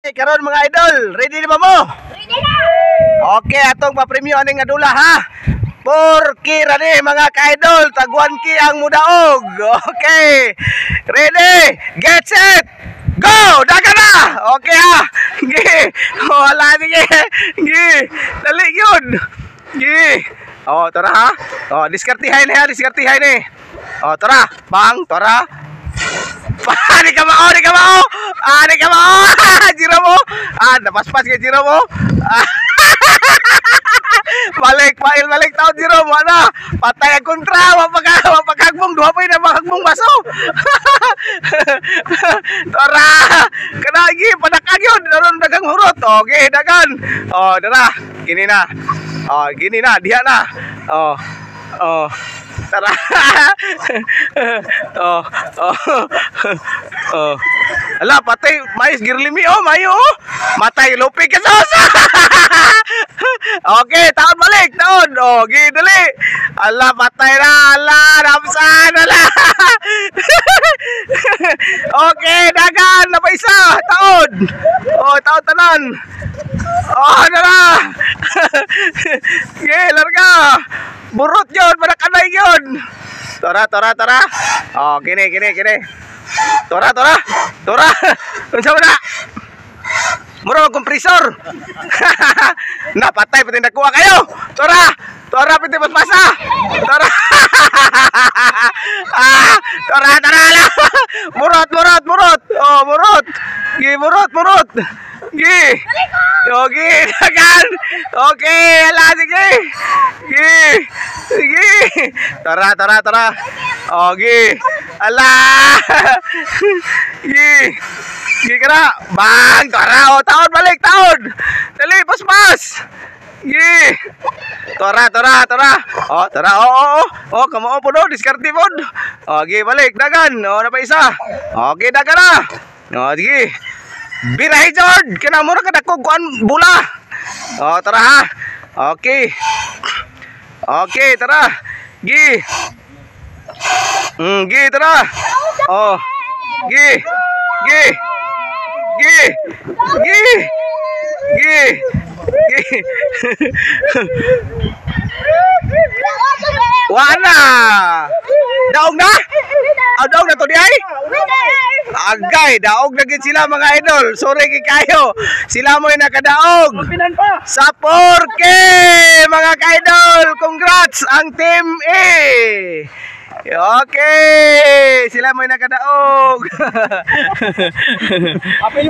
Karon, mga idol, ready na ba mo? Ready na! Okay, atong papremyo aning nga dula ha. 4K ra ni, mga ka-idol, tag 1K ang mudaog. Okay. Ready? Get set. Go! Daga na! Okay ha. Gi. Wala, sige. Gi. Dali yun. Gi. Oh, tara ha. Oh, diskartihay ni ha, diskartihay ni. Oh, tara. Bang, tara. Di ka mao, di ka mao. Ah, di ka mao. Jira mo. Ah, napaspas kay Jira mo. Ah. Balik, pail, balik taon Jiro mo na. Patay ang kontra, wapakagbong, duha pa yun ang makagbong baso. Tara. Kana gi padakag yun, aron dagang hurot. Okay, dagan. Oh, dara. Gini na. Oh, gini na, diha na. Oh. Oh. Tara. Oh. Oh. Ala, patay, mais girlimi oh, mayo oh. Matay lupi ka sos. Okay, taon balik, taon. Oh, gi dali. Ala, patay na. Ala, namsan, ala. Okay, dagan na pa isa, taon. Oh, taon tanan. Oh, nara. Ge, larga. Burot yun, panakanay yun. Tara, tara, tara. Oh, gini, gini, gini. Tora, tora. Tora. Unsa man na? Mura mag kompresor. Napatay pati nakuha kayo. Tora. Tora pati paspasa. Tora. Ah, tora, tara la. Murot, murot, murot. Oh, murot. Gi, murot, murot. Gi. Gi, dagan. Okay, ala, sige. Gi. Sige. Tara, tara, tara. Oh, gi. Ala. Gi. Gi ka na. Bang, tara. Oh, taon balik, taon. Dali, paspas. Gi. Tara, tara, tara. Oh, tara. Oh, oh, oh. Oh, kamo po do, diskarte pod. Oh, gi, balik, dagan. Oh, na pa isa. Okay, dagan na. Oh, sige. Birahi Jord, kana mo ra kadako kuan bula. Oh, tara ha. Okay. Okay, tara. Gi. Gi, tara. Oh. Gi. Gi. Gi. Gi. Gi. Gi. Wala. Daog na? Ah, daog na to di ay? Agay, daog na gid sila, mga idol. Sorry kay kayo. Sila mo'y nakadaog. Pinan pa! Sa 4K, mga ka-idol. Congrats ang Team A. Okay, sila mo'y nakadaog. Apil.